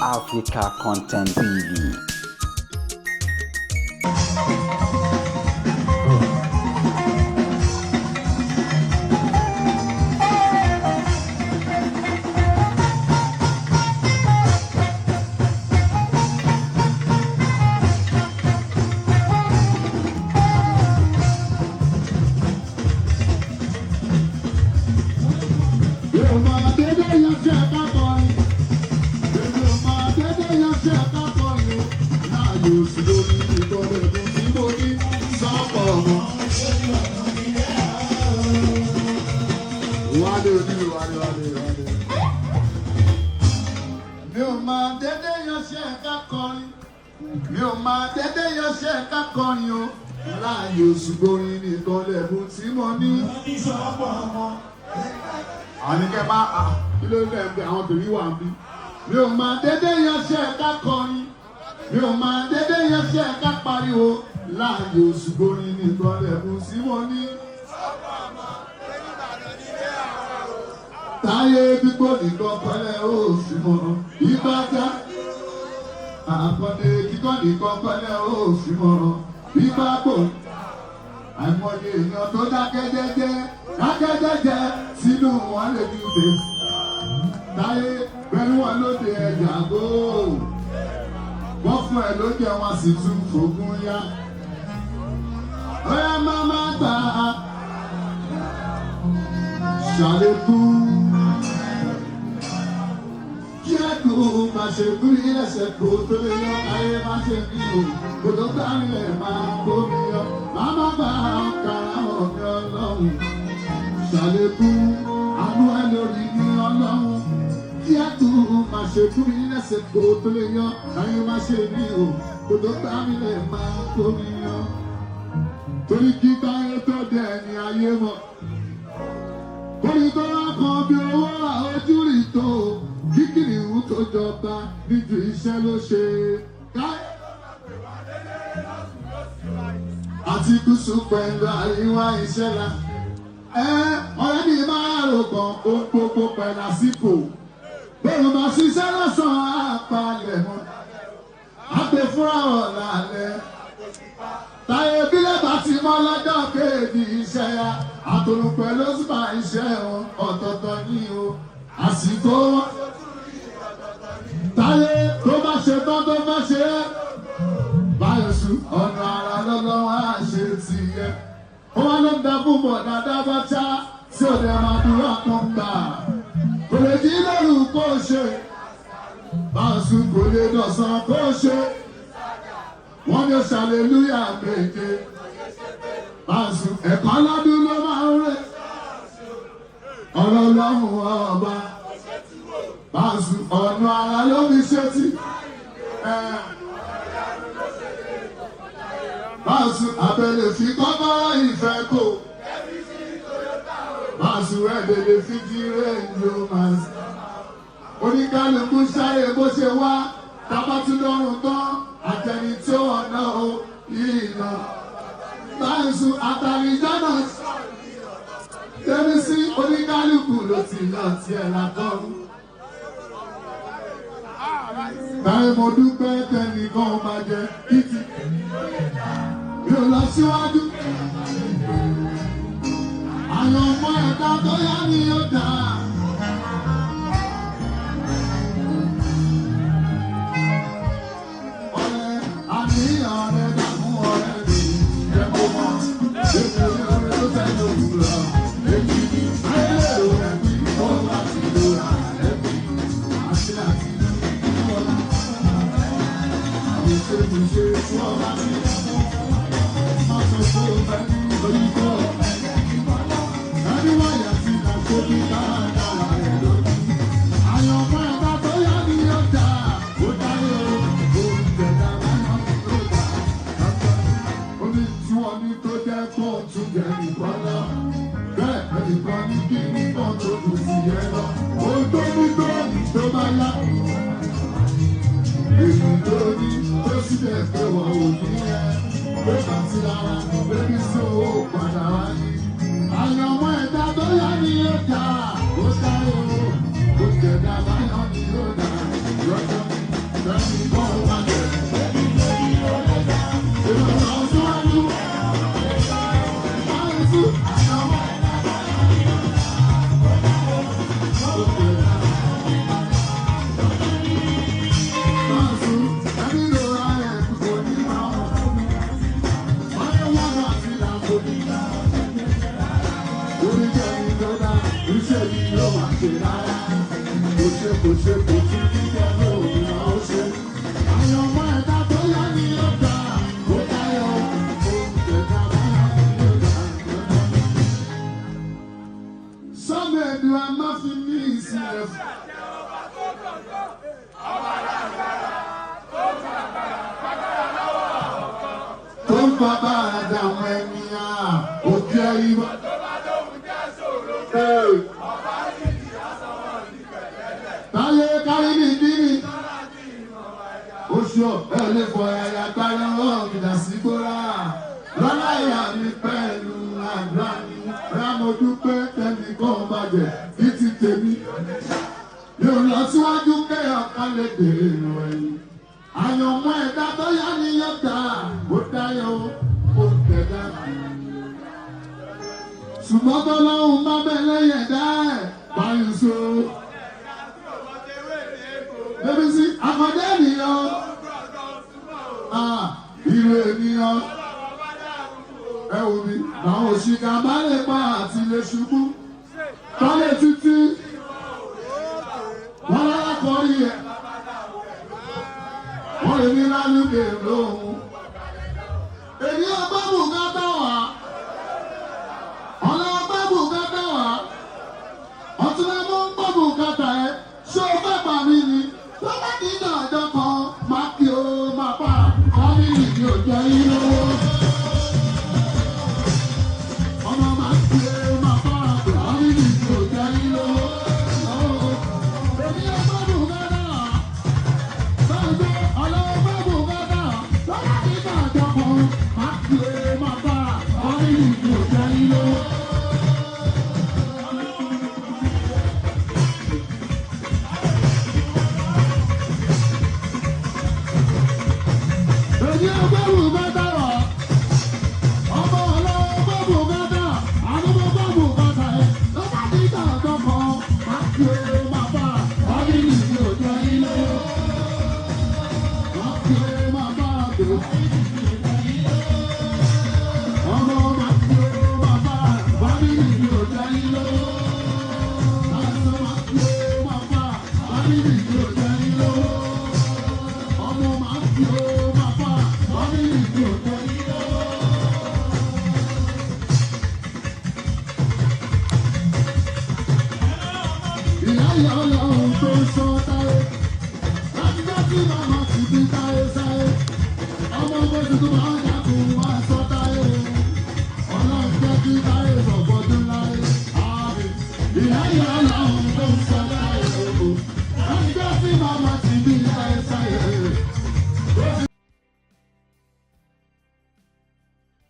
Africa Content TV. Mi ò máa dédé yanṣẹ́ ká kọrin, mi ò máa dédé yanṣẹ́ ká kọrin o. Láàyè òṣùgbórin nìkan lẹ́bùn tí mo ní. Àníkẹ́ bá kí ló dé bí àwọn tòbí wà ń bí. Mi ò máa dédé yanṣẹ́ ká kọrin, mi ò máa dédé yanṣẹ́ ká pariwo. Láàyè òṣùgbórin nìkan lẹ́bùn tí mo ní. Táyé gbígbó nìkan pẹ̀lẹ́ ó sì mọ̀ ìbájá. Àkàndé kíkọ́ nìkan pẹ̀lẹ́ ó sì mọ̀ ìbágbó. Àìmọye èèyàn tó dákẹ́ jẹ́jẹ́ dákẹ́ jẹ́jẹ́ sínú wọn lè ju dé. Táyé pẹ̀lú wọn lóde ẹ̀yà gbó. Wọ́n fún ẹ lóúnjẹ wọn sì tún fògùn yá. Ọ̀yá má má gbà á. Ṣàlékún. Kí ẹ kú má ṣe kú ẹsẹ̀ kó tó lè yọ ayé má ṣe bí o kò tó gbá nílẹ̀ máa kó mi yọ má má gbà kára ọ̀mí ọlọ́run. Ṣàlékún àánú ẹ lórí ní ọlọ́run. Kí ẹ kú má ṣe kú ẹsẹ̀ kó tó lè yọ ayé má ṣe bí o kò tó gbá nílẹ̀ máa kó mi yọ. Torí kí táyé tó dé ẹni ayé mọ̀. Orí tó wá kan bí owó ojú rí tó kíkìrì ń tó jọba níjú iṣẹ́ ló ṣe. Àti gúúsù pẹ̀lú àríwá iṣẹ́ la. Ẹ ọ̀rẹ́ mi máa rò kàn ohun gbogbo pẹ̀lú àsìkò. Bẹ́ẹ̀ni màá ṣiṣẹ́ lọ́sàn-án àpalẹ̀ mọ́. Àgbè fúnra ọ̀la alẹ́. Táyé bílẹ̀ bá ti mọ́ lọ́jọ́ kéèdì iṣẹ́ ya. Àtòlùpẹ̀ ló sì máa iṣẹ́ wọn ọ̀tọ̀ọ̀tọ̀ ní o. Àsìkò wọn. Táyé tó bá ṣe tán tó bá ṣe é. Báyọ̀ sùn ọ̀nà ara lọ́lọ́wọ́ á ṣe ti yẹ. Ó wá ló ń da fún bọ̀dá dábàtà tí ò dẹ̀ máa dúró kan gbà. Kò lè jí lóru kó ṣe. Báyọ̀ sùn kò lè dọ̀sán kó ṣe. Wọ́n ní ṣàlélúyà méje. Báyọ̀ ẹ̀kọ́ lọ́dún ló máa ń rẹ̀. Ọ̀rọ̀ lọ́hùn ọba. Báyọ̀ ọ̀nà ara ló fi ṣe tí. Báṣu abẹ́lẹ̀ fi kọ́kọ́rọ́ ìfẹ́ kò. Báṣu ẹ̀dẹ̀lẹ̀ fi jíire romance. Oníkálukú sáré bó ṣe wá, tábàtúndọ́rùn tán, àtẹni tí ó ọ̀nà o yìí lọ. Báṣu àtàlìjọ́nà tẹ́lí sí oníkálukú ló ti lọ tiẹ̀ látọ́run. Táyé mo dúpẹ́ tẹnìkan máa jẹ títí. Mi ò lọ síwájú. Àyàn ọmọ ẹ̀dá tó yá ni yóò dá. Ọ̀rẹ́ àníyàn rẹ̀ dààmú ọ̀rẹ́ mi. Jẹ́ kó mọ̀, èmi ò ní tó tẹ́lẹ̀ òwúrọ̀. Èmi ní ayé rẹ̀ bí ó bá ti lò rà lẹ́bi. Àṣẹ àti ìlú ọ̀la. Àwòṣe tí ọba ti Àyànmọ́ ẹ̀dá tó yá ni yóò dá, ó dá o, ó jẹ̀dá báyọ̀ ni yóò dá, lọ́jọ́. kò ṣe kò tún kíkẹ́ lóòrùn náà ó ṣe. Àyànmọ́ ẹ̀dá tó yá ni ó gbà ó dáyọ̀ ohun tẹ̀dá bá yá ni ó gbà. Sọ́mẹ̀dù a máa fi mí ìsìlẹ̀ fún. Tó ń fa bá àdàmú ẹni à òkè ìwà. Táyé kárí ní kíni. Oṣù ọ̀pẹ lè fọ ẹ̀yà gbára ọ̀gìdà sí gbóra. Lọ́lá ìyá mi pẹ̀lú àdúrà mi. Rámọdúpẹ́ tẹ̀mí kan bàjẹ́ bí ti tèmi. Yóò lọ síwájú kéèyàn kan lè dèrò ẹ̀yìn. Àyànmọ́ ẹ̀dá tó yá ni yóò dá, ó dáyọ̀ ó tẹ̀dá. Ṣùgbọ́n tọ́lọ́hún bá bẹ̀ lẹ́yìn ẹ̀dá ẹ̀ báyìí so. Bébí sí àkọ́dé ènìyàn, ìrù ènìyàn, ẹ wò mí, làwọn òṣìkà bá lè pa àti lè ṣubú. Tọ́lẹ̀ títí, wọ́n lọ́wọ́ kọrí ẹ̀. Wọ́n lè ní lálùkè lóhùn. Èmi ọgbẹ́ bùkátà wá. Ọ̀nà ọgbẹ́ bùkátà wá. Ọ̀tún náà mú ń gbọ́ bùkátà ẹ. Ṣé o fẹ́ bà mí ni? Tó bá ní ìdájọ́ kan, máa kí o máa pa. Fámìlì mi ò jẹ́ yín lówó. Ọmọ máa kí o máa pa. Fámìlì mi ò jẹ́ yín lówó. Èmi ọgbẹ́ bùkátà wá. Ìyá ọlọ́run tó ń sọ táyé, láti jẹ́ kí màmá ti bí táyé sáyé. Ọmọ bóṣù tó máa ń dàkún wá sọ táyé. Ọlọ́run jẹ́ kí táyé sọ̀gbọ́dún láyé. Àmín. Ìyá ọlọ́run tó ń sọ táyé.